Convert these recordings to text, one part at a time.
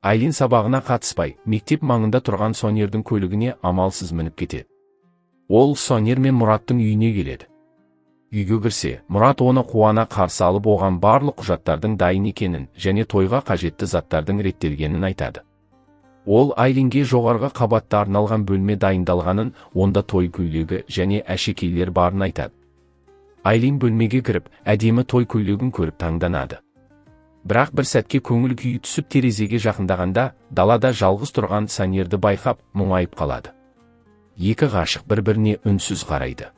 Айлин сабағына қатыспай, мектеп маңында тұрған Сонердің көлігіне амалсыз мініп кетеді. Ол Сонер мен Мұраттың үйіне келеді. Үйге кірсе, Мұрат оны қуана қарсы алып, оған барлық құжаттардың дайын екенін және тойға қажетті заттардың реттелгенін айтады. Ол Айлинге жоғарғы қабатта арналған бөлме дайындалғанын, онда той көйлегі және әшекейлер барын айтады. Айлин бөлмеге кіріп, әдемі той көйлегін көріп таңданады. Бірақ бір сәтке көңіл күйі түсіп, терезеге жақындағанда, далада жалғыз тұрған Санерді байқап, мұңайып қалады. Екі ғашық бір-біріне үнсіз қарайды.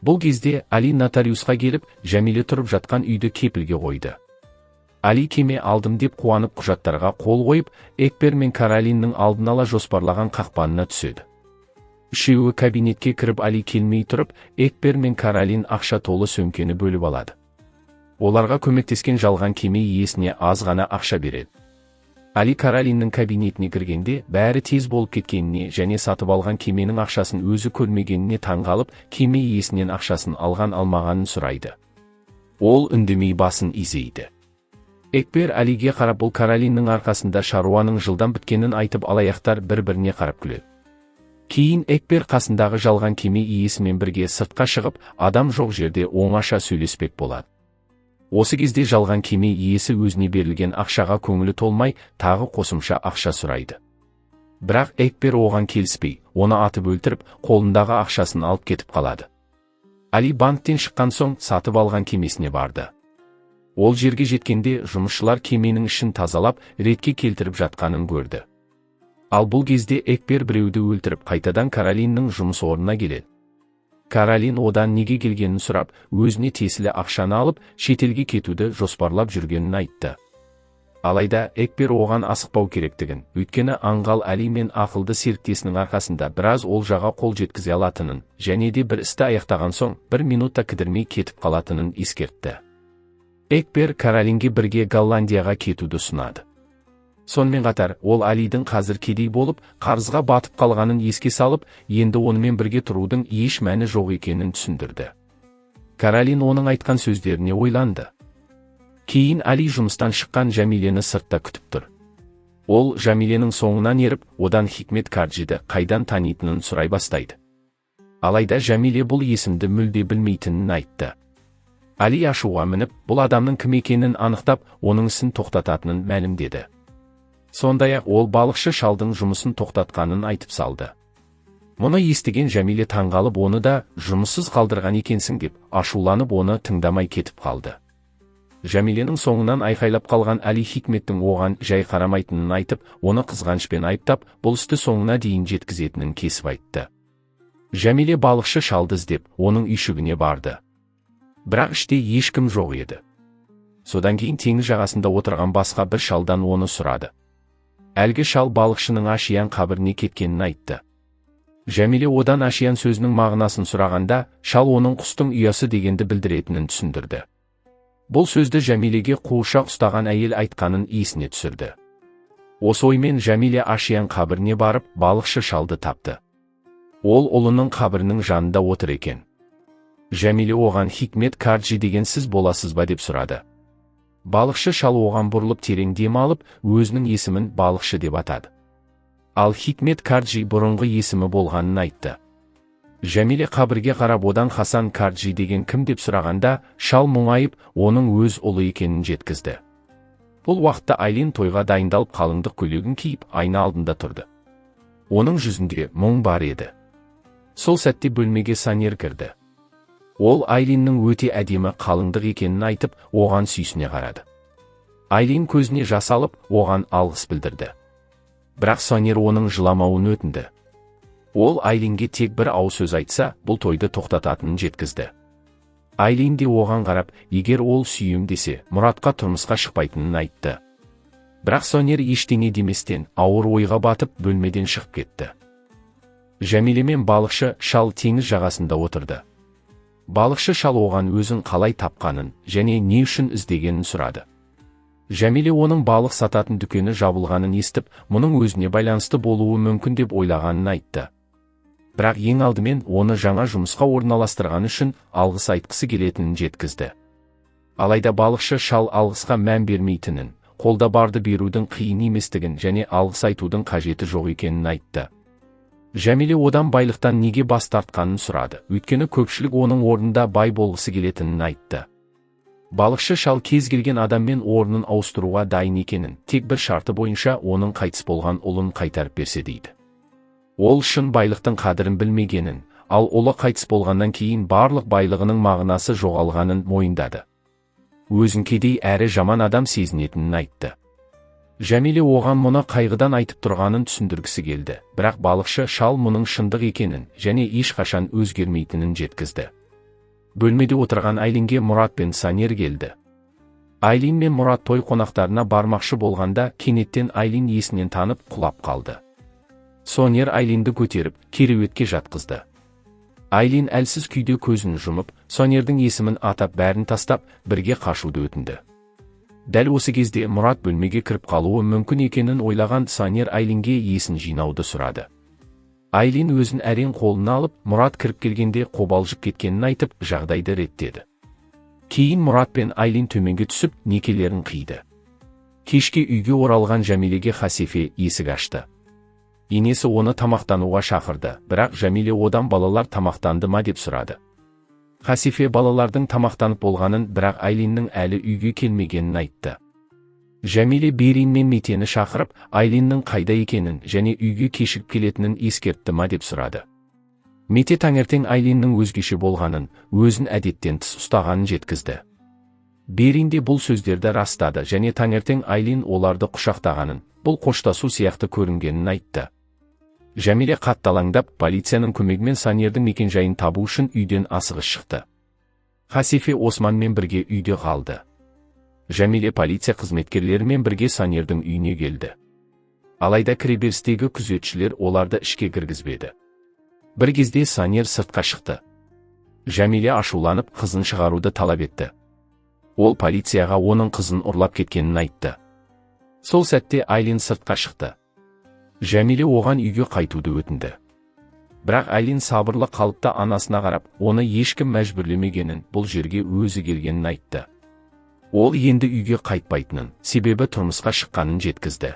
Бұл кезде Али нотариусқа келіп, Жәмиле тұрып жатқан үйді кепілге қойды. Али кеме алдым деп қуанып, құжаттарға қол қойып, Экпер мен Каролиннің алдын ала жоспарлаған қақпанына түседі. Үшеуі кабинетке кіріп, Али келмей тұрып, Экпер мен Каролин ақша толы сөмкені бөліп алады. Оларға көмектескен жалған кеме иесіне аз ғана ақша береді. Али Каролиннің кабинетіне кіргенде, бәрі тез болып кеткеніне және сатып алған кеменің ақшасын өзі көрмегеніне таңғалып, кеме иесінен ақшасын алған алмағанын сұрайды. Ол үндемей басын изейді. Экпер Алиге қарап, бұл Каролиннің арқасында шаруаның жылдам біткенін айтып, алаяқтар бір-біріне қарап күледі. Кейін Экпер қасындағы жалған кеме иесімен бірге сыртқа шығып, адам жоқ жерде оңаша сөйлеспек болады. Осы кезде жалған кеме иесі өзіне берілген ақшаға көңілі толмай, тағы қосымша ақша сұрайды. Бірақ Экпер оған келіспей, оны атып өлтіріп, қолындағы ақшасын алып кетіп қалады. Али банктен шыққан соң сатып алған кемесіне барды. Ол жерге жеткенде жұмысшылар кеменің ішін тазалап, ретке келтіріп жатқанын көрді. Ал бұл кезде Экпер біреуді өлтіріп, қайтадан Каролиннің жұмыс орнына келеді. Каролин одан неге келгенін сұрап, өзіне тиесілі ақшаны алып, шетелге кетуді жоспарлап жүргенін айтты. Алайда Экпер оған асықпау керектігін, өйткені аңғал Али мен ақылды серіктесінің арқасында біраз олжаға қол жеткізе алатынын және де бір істі аяқтаған соң бір минутта кідірмей кетіп қалатынын ескертті. Экпер Каролинге бірге Голландияға кетуді ұсынады. Сонымен қатар, ол Алидің қазір кедей болып, қарызға батып қалғанын еске салып, енді онымен бірге тұрудың еш мәні жоқ екенін түсіндірді. Каролин оның айтқан сөздеріне ойланды. Кейін Али жұмыстан шыққан Жәмилені сыртта күтіп тұр. Ол Жәмиленің соңынан еріп, одан Хикмет Карджиді қайдан танитынын сұрай бастайды. Алайда Жәмиле бұл есімді мүлде білмейтінін айтты. Али ашуға мініп, бұл адамның кім екенін анықтап, оның ісін тоқтататынын мәлімдеді. Сондай-ақ ол балықшы шалдың жұмысын тоқтатқанын айтып салды. Мұны естіген Жәмиле таңғалып, оны да жұмыссыз қалдырған екенсің деп, ашуланып, оны тыңдамай кетіп қалды. Жәмиленің соңынан айқайлап қалған Али Хикметтің оған жай қарамайтынын айтып, оны қызғанышпен айыптап, бұл істі соңына дейін жеткізетінін кесіп айтты. Жәмиле балықшы шалды іздеп, оның үйшігіне барды. Бірақ іште ешкім жоқ еді. Содан кейін теңіз жағасында отырған басқа бір шалдан оны сұрады. Әлгі шал балықшының Ашиян қабіріне кеткенін айтты. Жәмиле одан Ашиян сөзінің мағынасын сұрағанда, шал оның құстың ұясы дегенді білдіретінін түсіндірді. Бұл сөзді Жәмилеге қуыршақ ұстаған әйел айтқанын есіне түсірді. Осы оймен Жәмиле Ашиян қабіріне барып, балықшы шалды тапты. Ол ұлының қабірінің жанында отыр екен. Жәмиле оған Хикмет Карджи деген сіз боласыз ба деп сұрады. Балықшы шал оған бұрылып, терең дем алып, өзінің есімін балықшы деп атады. Ал Хикмет Карджи бұрынғы есімі болғанын айтты. Жәмиле қабірге қарап, одан Хасан Карджи деген кім деп сұрағанда, шал мұңайып, оның өз ұлы екенін жеткізді. Бұл уақытта Айлин тойға дайындалып, қалыңдық көйлегін киіп, айна алдында тұрды. Оның жүзінде мұң бар еді. Сол сәтте бөлмеге Санер кірді. Ол Айлиннің өте әдемі қалыңдық екенін айтып, оған сүйсіне қарады. Айлин көзіне жас алып, оған алғыс білдірді. Бірақ Сонер оның жыламауын өтінді. Ол Айлинге тек бір ауыз сөз айтса, бұл тойды тоқтататынын жеткізді. Айлин де оған қарап, егер ол сүйем десе, Мұратқа тұрмысқа шықпайтынын айтты. Бірақ Сонер ештеңе деместен, ауыр ойға батып, бөлмеден шығып кетті. Жәмиле мен балықшы шал теңіз жағасында отырды. Балықшы шал оған өзін қалай тапқанын және не үшін іздегенін сұрады. Жәмиле оның балық сататын дүкені жабылғанын естіп, мұның өзіне байланысты болуы мүмкін деп ойлағанын айтты. Бірақ ең алдымен оны жаңа жұмысқа орналастырғаны үшін алғыс айтқысы келетінін жеткізді. Алайда балықшы шал алғысқа мән бермейтінін, Қолда барды берудің қиын еместігін және алғыс айтудың қажеті жоқ екенін айтты. Жәмиле одан байлықтан неге бас тартқанын сұрады, өйткені көпшілік оның орнында бай болғысы келетінін айтты. Балықшы шал кез келген адаммен орнын ауыстыруға дайын екенін, тек бір шарты бойынша оның қайтыс болған ұлын қайтарып берсе дейді. Ол шын байлықтың қадірін білмегенін, ал ұлы қайтыс болғаннан кейін барлық байлығының мағынасы жоғалғанын мойындады. Өзін кедей әрі жаман адам сезінетінін айтты. Жәмиле оған мұны қайғыдан айтып тұрғанын түсіндіргісі келді, бірақ балықшы шал мұның шындық екенін және ешқашан өзгермейтінін жеткізді. Бөлмеде отырған Айлинге Мұрат пен Санер келді. Айлин мен Мұрат той қонақтарына бармақшы болғанда кенеттен Айлин есінен танып құлап қалды. Сонер Айлинді көтеріп, кереуетке жатқызды. Айлин әлсіз күйде көзін жұмып, Сонердің есімін атап бәрін тастап, бірге қашуды өтінді. Дәл осы кезде Мұрат бөлмеге кіріп қалуы мүмкін екенін ойлаған Сонер Айлинге есін жинауды сұрады. Айлин өзін әрең қолына алып, Мұрат кіріп келгенде қобалжып кеткенін айтып, жағдайды реттеді. Кейін Мұрат пен Айлин төменге түсіп, некелерін қиды. Кешке үйге оралған Жәмилеге Хасефе есік ашты. Енесі оны тамақтануға шақырды, бірақ Жәмиле одан балалар тамақтанды ма деп сұрады. Хасефе балалардың тамақтанып болғанын, бірақ Айлиннің әлі үйге келмегенін айтты. Жәмиле Берин мен Метені шақырып, Айлиннің қайда екенін және үйге кешігіп келетінін ескертті ма деп сұрады. Мете таңертең Айлиннің өзгеше болғанын, өзін әдеттен тыс ұстағанын жеткізді. Берин де бұл сөздерді растады және таңертең Айлин оларды құшақтағанын, бұл қоштасу сияқты көрінгенін айтты. Жәмиле қатты алаңдап, полицияның көмегімен Санердің мекенжайын табу үшін үйден асығыс шықты. Хасефе Османмен бірге үйде қалды. Жәмиле полиция қызметкерлерімен бірге Санердің үйіне келді. Алайда кіреберістегі күзетшілер оларды ішке кіргізбеді. Бір кезде Санер сыртқа шықты. Жәмиле ашуланып, қызын шығаруды талап етті. Ол полицияға оның қызын ұрлап кеткенін айтты. Сол сәтте Айлин сыртқа шықты. Жәмиле оған үйге қайтуды өтінді. Бірақ Айлин сабырлы қалыпта анасына қарап, оны ешкім мәжбүрлемегенін, бұл жерге өзі келгенін айтты. Ол енді үйге қайтпайтынын, себебі тұрмысқа шыққанын жеткізді.